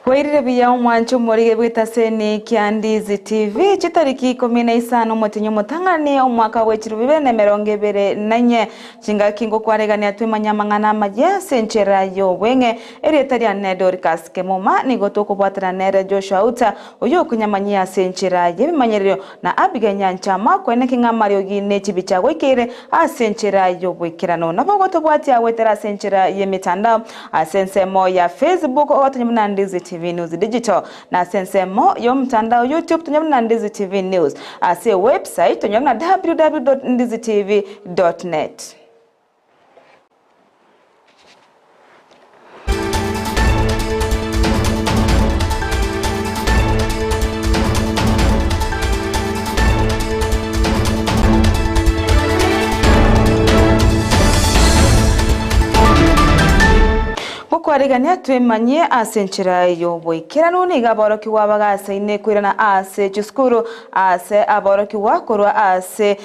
Bwairire buya omwancho omorige bw'etaseni kia Ndizi TV chitariki ikomi na isano omotienyi omotang'ani omwaka bwe chirubi bibere na emerongo ebere na inye. Chingaki ngokwaregania twemanye amang'ana amayia ase enchera y'obweng'e. Erieta riane Dorcas Kemuma nigo tokobwatana nere Joshua Outa oyio okonyamanyia ase enchera y'ebimanyererio na Abigail Nyanchama koeneki ng'a amariogi ne chibicha goikeire ase enchera y'oboikeranu. Nabo ogotobwatia goetera ase enchera y'emetandao ase ensemo ya Facebook ogotonya buna Ndizi TV News Digital na ase ensemo y'omotandao YouTube tonya buna Ndizi TV News. Ase ewebsite tonya buna www.ndizitv.net. Gokwarigania twemanyie ase enchera y'oboikeranu nigo aborokigwa bagasaine koirana ase chisukuru ase aborokigwa korwa ase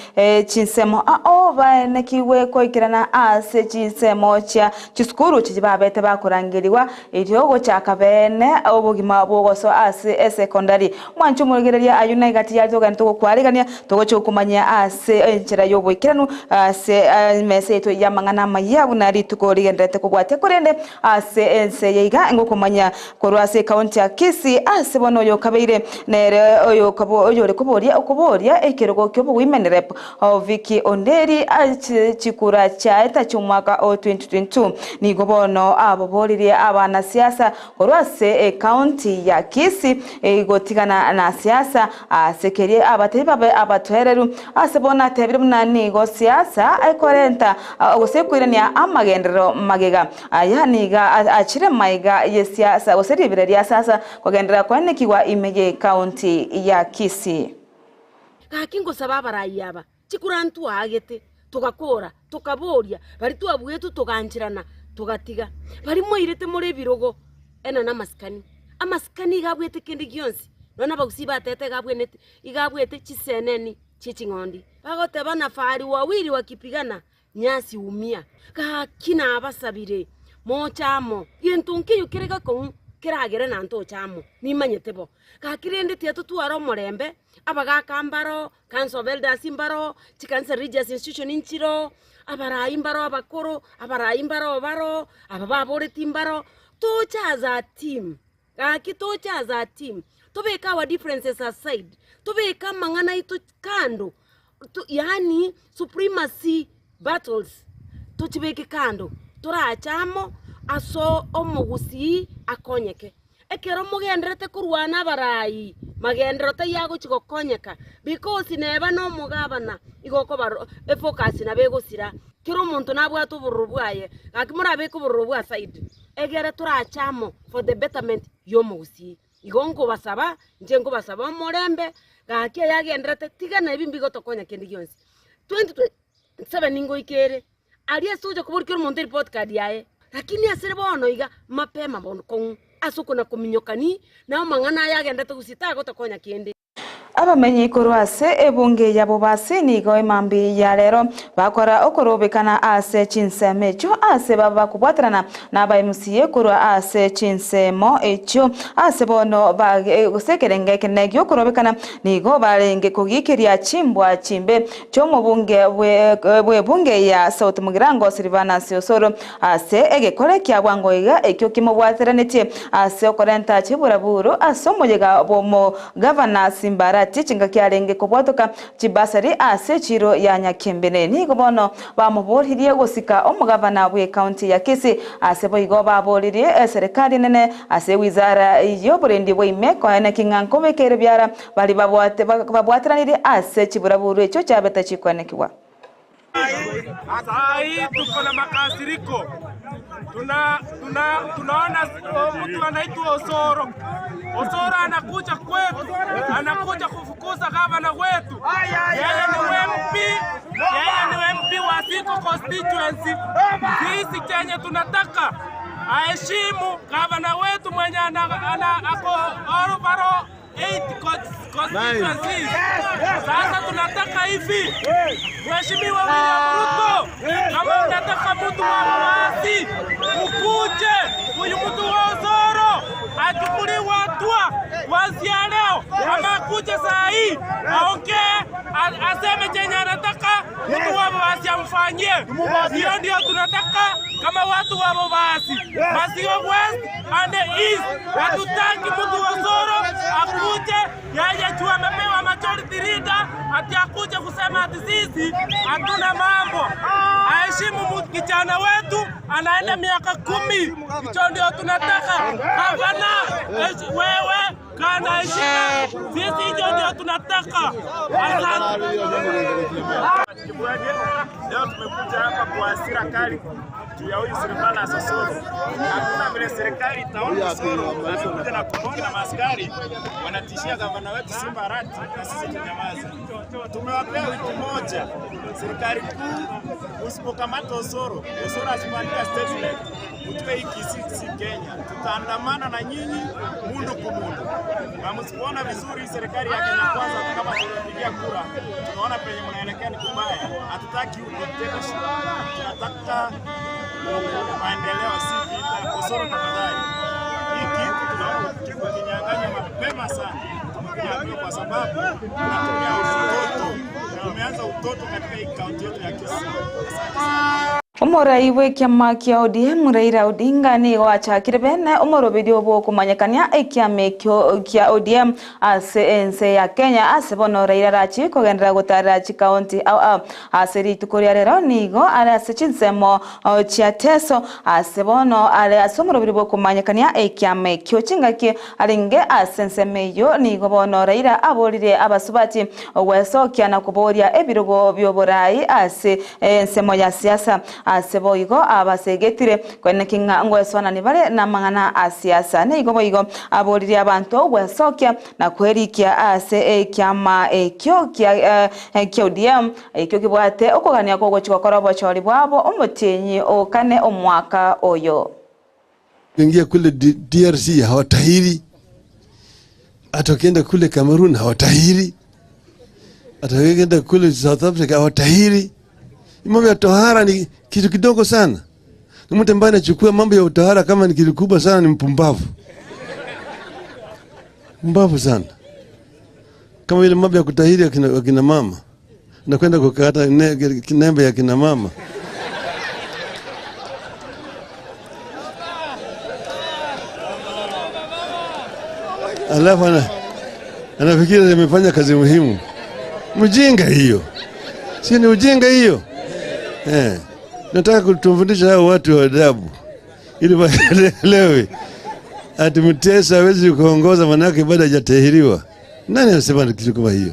chinsemo ao baenekigwe koikerana ase chinsemo chia chisukuru chiria babete bakorangerigwa erio gochaka beene obogima bw'ogosoa ase esekondari. Mwanche omorigereria ayio na egati yaria togende togokwarigania togochia gokomanyia ase enchera y'oboikeranu ase emesa yaito y'amang'ana amayia buna rituko rigendererete kobwatia korende ase ense eye iga ngokomanyia Korwa ase ekaunti ya Kisii ase bono oyokabeire nere oyore koboria okoboria ekerogo ki'obowomen rep Vicky Onderi ase chikura chiaeta chi'omwaka o 2022 nigo bono aboboririe abanasiasa korwa ase ekaunti ya Kisii gotigana na siasa ase keria abatebi babe abatoereru ase bono atebire buna nigo siasa ekorenta gose ekoirania amagenderero magega. Aya nigo achire maiga y'esiasa gose ribera ria sasa kogenderera koenekigwa ime y'ecounty ya Kisii. Gaki ngosaba abarai aba, chikura ntwaagete, togakora, tokaboria, baria twabuetwe togancherana, togatiga. Baria mwairete more ebirogo, ena namasikani. Amasikani iga abuete kende gionsi, nonya na abagusii batete iga abwenete, iga abuete chiseneni chie ching'ondi. Bagoteba na fahari wawili wakipigana, Nyasi umia, gaki nabasabire, moche amo, gento nkeiyo kere gekong'u keragere na ntoche amo, nimanyete bo. Gaki rende tiga totware omorembe, abagaka mbaro, council of elders mbaro, chikanisa religious institution nchiroo, abarai mbaro abakoro, abarai mbaro baroo, aba baboreti mbaro, toche as a team, gaki toche as a team, tobeke our differences aside, tobeke amang'ana aito kando, Yaani supremacy battles tochibeke kando, torache amo ase omogusii akonyeke. Ekero mogendererete korwana abarai, magenderero taiyo agochi gokonyeka because neba na omogabana igo okoba efocus nabo egosira, kera omonto nabwate obororo bwaye, gaki morabeke obororo bwa side, egere torache amo for the betterment ya omogusii. Igo nkobasaba, inche nkobasaba omorembe, gaki ayagendererete, tiga na ebi mbigotokonya kende gionsi. 2027 ngoika ere, aria ase ogocha koboria kera omonto ereport card yaye, lakini asere bono iga, mapema bono kong'u, ase okona kominyokani, na amang'ana aya agendererete gose tagotokonya kende. Abamenyi korwa ase ebunge ya Bobasi nigo emambia ya rero bakora okorobekana ase chinsemo echio ase babe bakobwaterana naba MCA korwa ase chinsemo echio ase bono gose ekerengo ekenene giokorobekana nigo barenge kogiikeria chimbwa chimbe chiomobunge bwebunge ya South Mugirango Silvanus Osoro Ase egekore kia bwango iga ekio kimobwateranetie ase okorenta chiburaburu ase omoyega bw'omogavana Simbarati chingaki arenge kobwatoka chibasari ase echiiro ya Nyakimbene. Nigo bono bamoboririe gosika omogavana bw'ecounty ya Kisii ase boigo baboririe eserekari enene ase ewizara y'oborendi bwaime koeneki ng'a nkobekere biara baria babwateranirie ase chiburaburu echio chiabete chikoenekigwa. Saa hii tuko na makasiriko, tuna, tuna, tunaona mtu anaitwa Osoro. Osoro anakuja kwetu, anakuja kufukuza gavana wetu. Yeye ni MP, yeye ni MP wa Siko constituency. Sisi chenye tunataka aheshimu gavana wetu mwenye ana, ana, ako overall 8 constituencies. Sasa tunataka hivi, Mheshimiwa William Ruto, kama unataka mtu wa waasi ukuje, huyu mtu wa Osoro achukuliwe. Akuje saa hii aongee, aseme chenye anataka mtu wa Bobasi amfanyie. Hiyo ndio tunataka kama watu wa Bobasi, Masigo West and East. Hatutaki mtu wa Osoro akuje yeye juu amepewa majority leader ati akuje kusema ati sisi hatuna mambo. Aheshimu kijana wetu anaenda miaka 10. Hicho ndio tunataka. Gavana, wewe kana heshima, sisi hicho ndio tunataka. Asante. Leo tumekuja hapa kwa hasira kali juu ya huyu Silvanus Osoro. Hakuna vile serikali itaona Osoro amekuja na kundi la maaskari wanatishia gavana wetu Simba Arati na sisi tunyamaze. Tumewapea wiki moja, serikali kuu, usipokamata Osoro, Osoro asipoandika statement, ujue hii Kisii si Kenya. Tutaandamana na nyinyi mundu kumundu, na msipoona vizuri serikali ya Kenya Kwanza, hata kama tumepigia kura, tunaona penye mnaelekea ni kubaya. Hatutaki dictatorship, tunataka maendeleo, si vita. Osoro tafadhali, hii kitu tunaona kinyang'anya mapema sana. Tumekuja kwa sababu tunatumia utoto, tumeanza utoto katika hii kaunti yetu ya Kisii. Asante sana. Omorai bw'ekiama kia ODM Raila Odinga nigo achakire bene omoroberi obwokomanyekania ekiama ekio kia ODM ase ense ya Kenya ase bono Raila arachi kogenderera gotarera chikaunti ao ao ase rituko ria rero nigo are ase chinsemo chia Teso ase bono are ase omoroberi bwokomanyekania ekiama ekio chingaki arenge ase ensemo eywo nigo bono Raila aborire abasubati ogwesokia na koboria ebirogo bia oborai ase ensemo ya siasa ase boigo abasegetire kweneki ng'a ngweswanani bare na mang'ana a siasa nigo boigo aborire abanto ogwesokia na kwerikia ase ekiama ekio kia kia ODM ekio kibwate okogania kogochi gokora obochori bwabo omotienyi okane omwaka oyo. Kuingia kule DRC hawatahiri, hata ukienda kule Cameroon hawatahiri, hata ukienda kule South Africa hawatahiri. Mambo ya tohara ni kitu kidogo sana. Ni mtu ambaye anachukua mambo ya tohara kama ni kitu kubwa sana ni mpumbavu. Mpumbavu sana. Kama ile mambo ya kutahiri akina mama. Na kwenda kukata kinembe ya kina mama. Alafu anafikiri amefanya kazi muhimu. Mjinga hiyo. Si ni ujinga hiyo? Nataka kutufundisha hao watu wa adabu ili waelewe. Ati Mutesa hawezi kuongoza manake bado hajatahiriwa. Nani anasema kitu kama hiyo?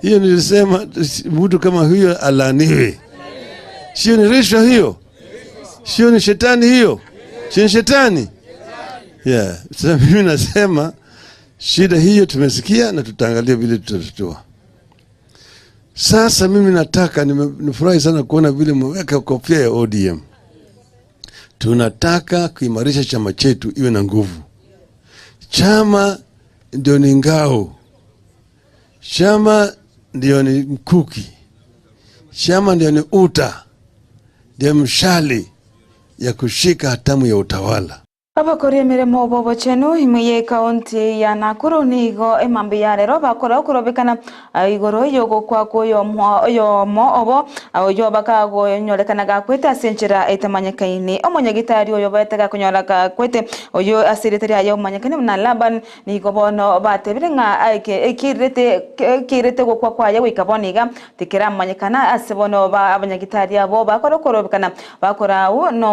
Hiyo nilisema mtu kama huyo alaaniwe. Sio ni rushwa hiyo? Sio ni shetani hiyo? Sio ni shetani? Yeah. Sasa mimi nasema shida hiyo tumesikia na tutaangalia vile tutatatua. Sasa mimi nataka, nifurahi sana kuona vile mmeweka kofia ya ODM. Tunataka kuimarisha chama chetu iwe na nguvu. Chama ndio ni ngao. Chama ndio ni mkuki. Chama ndio ni uta. Ndio mshale ya kushika hatamu ya utawala. Abakora emirimo obobochenu imwe ye kaunti ya Nakuru nigo emambi ya rero bakora okorobekana igoro yogokwa oyomo obo oyo bakagonyorekana gakwete ase enchera etamanyekaine omonyagitari oyo baetega konyora gakwete oyo asirete riaye omanyekaine buna Laban nigo bono batebire ng'a ekirete gokwa kwaye goika bono iga tikeramanyekana ase bono abanyagitari abo bakora okorobekana bakora au na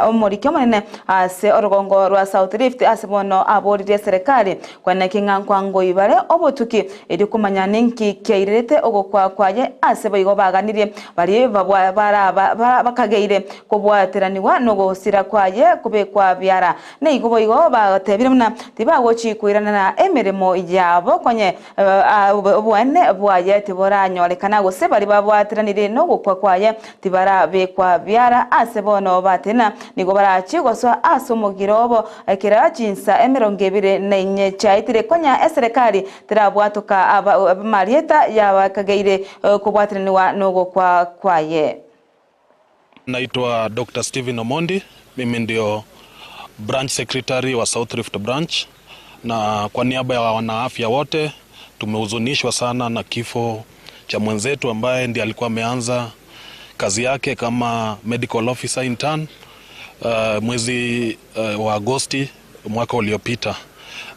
omoriki omonene ase orogongo rwa South Rift ase bono aborire serikali kweneki ng'a nkwango ibare obotuki eri kumanya ninki kiairete ogokwa kwaye ase boigo baganirie bari bakageire kobwateraniwa nogosira kwaye kubekwa biara neigo boigo batebire muna tibagochi kwirana na emirimo yabo konye obwane bwaye tiboranyorekana gose bari babwateranire nogokwa kwaye tibarabekwa biara ase bono batena nigo barachi goswa ase omogirobo ekera chinsa emirongo ebere na inye chaitire konya eserikali tirabwatoka abamarieta yabakageire kobwateraniwa nogokwa kwaye. Naitwa Dr. Steven Omondi, mimi ndio branch secretary wa South Rift branch, na kwa niaba ya wanaafya wote Tumehuzunishwa sana na kifo cha mwenzetu ambaye ndiye alikuwa ameanza kazi yake kama medical officer intern mwezi wa Agosti mwaka uliopita,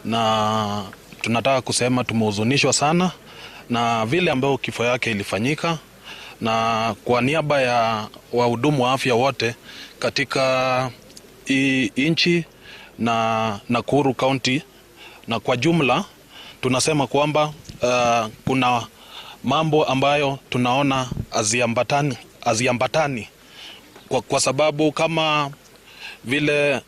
na tunataka kusema tumehuzunishwa sana na vile ambayo kifo yake ilifanyika, na kwa niaba ya wahudumu wa afya wote katika hii nchi na Nakuru County na kwa jumla tunasema kwamba kuna mambo ambayo tunaona haziambatani kwa sababu kama vile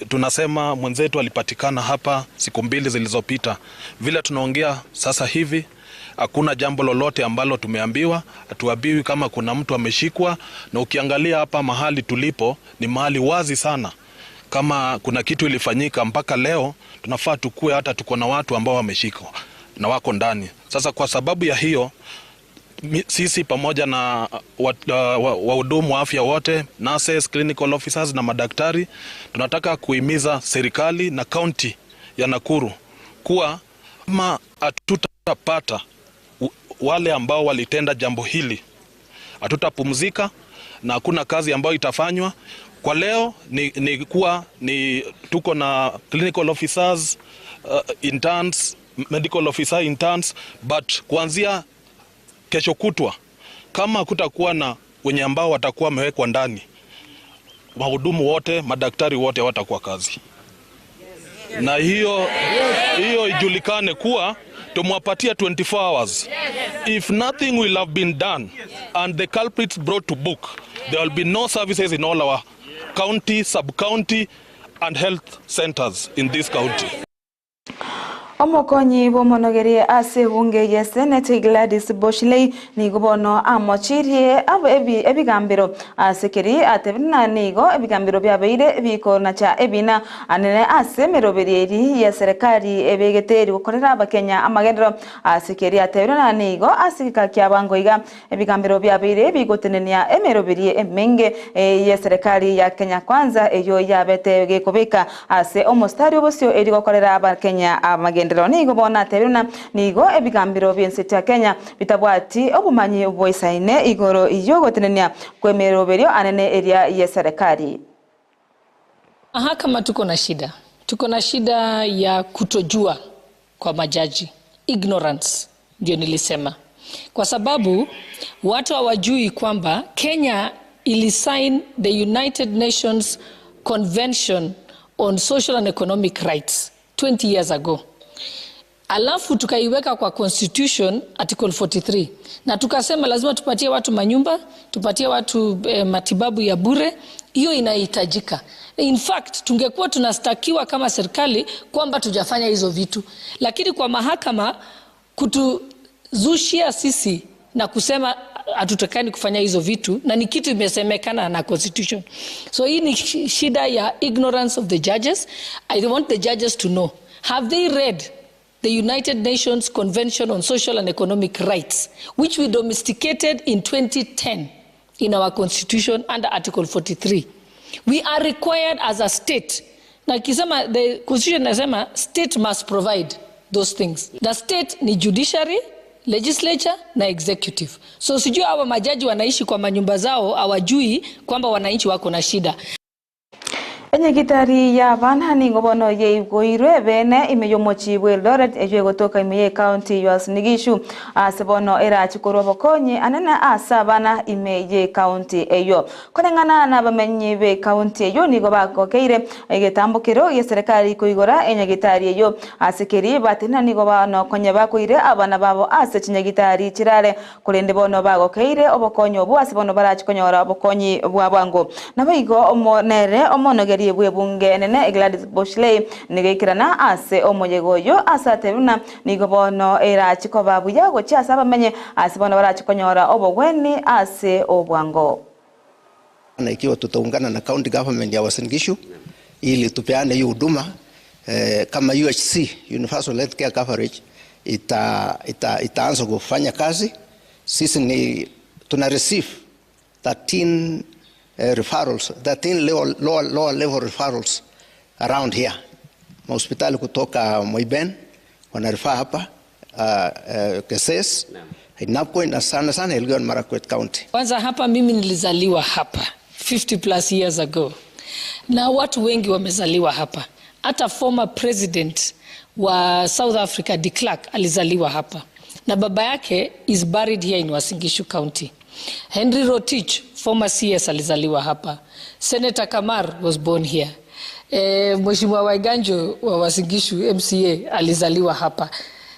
tunasema mwenzetu alipatikana hapa siku mbili zilizopita. Vile tunaongea sasa hivi hakuna jambo lolote ambalo tumeambiwa, hatuambiwi kama kuna mtu ameshikwa, na ukiangalia hapa mahali tulipo ni mahali wazi sana. Kama kuna kitu ilifanyika mpaka leo tunafaa tukue hata tuko na watu ambao wameshikwa na wako ndani. Sasa kwa sababu ya hiyo sisi pamoja na wahudumu wa afya wote, nurses, clinical officers na madaktari, tunataka kuhimiza serikali na kaunti ya Nakuru kuwa kama hatutapata wale ambao walitenda jambo hili, hatutapumzika na hakuna kazi ambayo itafanywa. Kwa leo ni kuwa ni tuko na clinical officers, interns, medical officer interns, but kuanzia kesho kutwa kama hakutakuwa na wenye ambao watakuwa wamewekwa ndani, wahudumu wote, madaktari wote watakuwa kazi. Na hiyo ijulikane kuwa tumwapatia 24 hours. If nothing will have been done and the culprits brought to book, there will be no services in all our county, sub-county and health centers in this county. Omokonyi bw'omonogerie ase ebunge ya Senate Gladys Boshley nigo bono amochirie ebigambiro ase keri atebina nigo ebigambiro byabeire bikonacha ebina anene ase emeroberi eri ya serikali ebegete eri gokorera abakenya amagendero ase keri atebina nigo ase gika kia bango iga ebigambiro byabeire bigotenenia emeroberi emenge ya serikali ya Kenya Kwanza eyo yabete gekobeka ase omostari obosio eri gokorera abakenya amagendero. Nigo bona tebiruna nigo ebigambiro by'ensi ya Kenya bitabwati obumanyi bw'isaine igoro iyo gotenenia kwemeroberio anene area ya serikali. Mahakama tuko na shida. Tuko na shida ya kutojua kwa majaji. Ignorance ndio nilisema. Kwa sababu watu hawajui kwamba Kenya ilisign the United Nations Convention on Social and Economic Rights 20 years ago. Alafu tukaiweka kwa Constitution Article 43. Na tukasema lazima tupatie watu manyumba, tupatie watu matibabu ya bure, hiyo inahitajika. In fact, tungekuwa tunastakiwa kama serikali kwamba tujafanya hizo vitu. Lakini kwa mahakama kutuzushia sisi na kusema hatutakani kufanya hizo vitu, na ni kitu imesemekana na Constitution. So hii ni shida ya ignorance of the judges. I want the judges to know, have they read the United Nations Convention on Social and Economic Rights, which we domesticated in 2010 in our Constitution under Article 43. We are required as a state. Na kisema, the Constitution inasema state must provide those things. The state ni judiciary, legislature na executive. So sijui hawa majaji wanaishi kwa manyumba zao, hawajui kwamba wananchi wako na shida. Enyagitari ya bana nigo bono yeigoirwe bene imeyomochi bwe Eldoret ejo gotoka imeye county ya Uasin Gishu ase bono erachikorwa bokonyi anene ase abana imeye county eyo koreng'ana na bamenyi be county eyo nigo bakokeire egetambukero ya serikali koigora enyagitari eyo ase keri batina nigo bano konya bakoire abana babo ase chinyagitari chirare korende bono bagokeire obokonyi obo ase bono barachikonyora obokonyi bwa bwango nabo omonere omonogeri bwe bunge nene Gladys Boshley nigekirana ase omoyegoyo ase atebuna nigo bono erachiko babuya gochi ase abamenye ase bono barachikonyora obogweni ase obwango. Na ikiwa tutaungana na county government ya Uasin Gishu ili tupeane hiyo huduma kama UHC Universal Healthcare Coverage itaanza kufanya kazi. Sisi ni tuna receive 13 referrals, 13 lower level referrals around here. Mahospitali kutoka Moiben wanarefer hapa, Keses, Ainabkoi na sana sana Elgeyo Marakwet County. Kwanza hapa mimi nilizaliwa hapa 50 plus years ago, na watu wengi wamezaliwa hapa. Hata former president wa South Africa de Klerk alizaliwa hapa na baba yake is buried here in Uasin Gishu County. Henry Rotich, former CS alizaliwa hapa. Senator Kamar was born here. E, Mheshimiwa Waiganjo wa Uasin Gishu MCA alizaliwa hapa.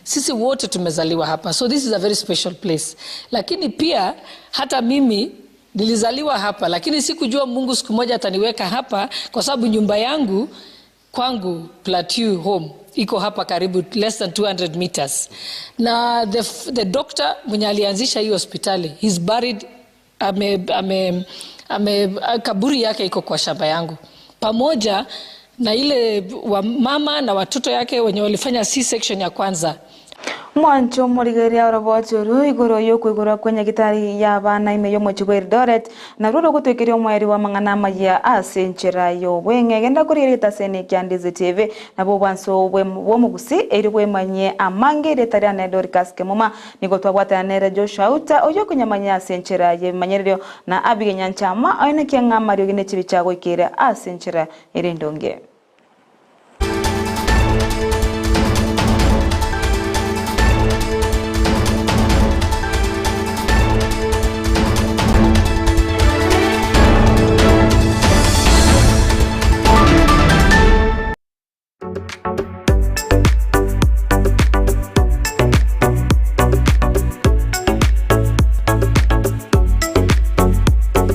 Sisi wote tumezaliwa hapa, so this is a very special place. Lakini pia hata mimi nilizaliwa hapa, lakini sikujua Mungu siku moja ataniweka hapa, kwa sababu nyumba yangu kwangu Plateau home iko hapa karibu less than 200 meters, na the, the doctor mwenye alianzisha hii hospitali he's buried, ame, ame, ame, kaburi yake iko kwa shamba yangu pamoja na ile wa mama na watoto yake wenye walifanya C-section ya kwanza. Mwancho morigeria oroboti oru igoro yokoigorwa kwa nyagitari ya abana ime y'omochi bwa Eldoret narwo rogotwekeria omweri wa mang'ana amaya ase enchera y'obweng'e genda korigereria etaseni kia Ndizi TV nabo obwanso bw'omogusi eri bwemanyie amange erieta riane Dorcas Kemuma nigo twabwatana nere Joshua Outa oyo okonyamanya ase enchera y'ebimanyererio na Abigail Nyanchama oenekia ng'a amariogi ne chibicha agoikere ase enchera ere endonge.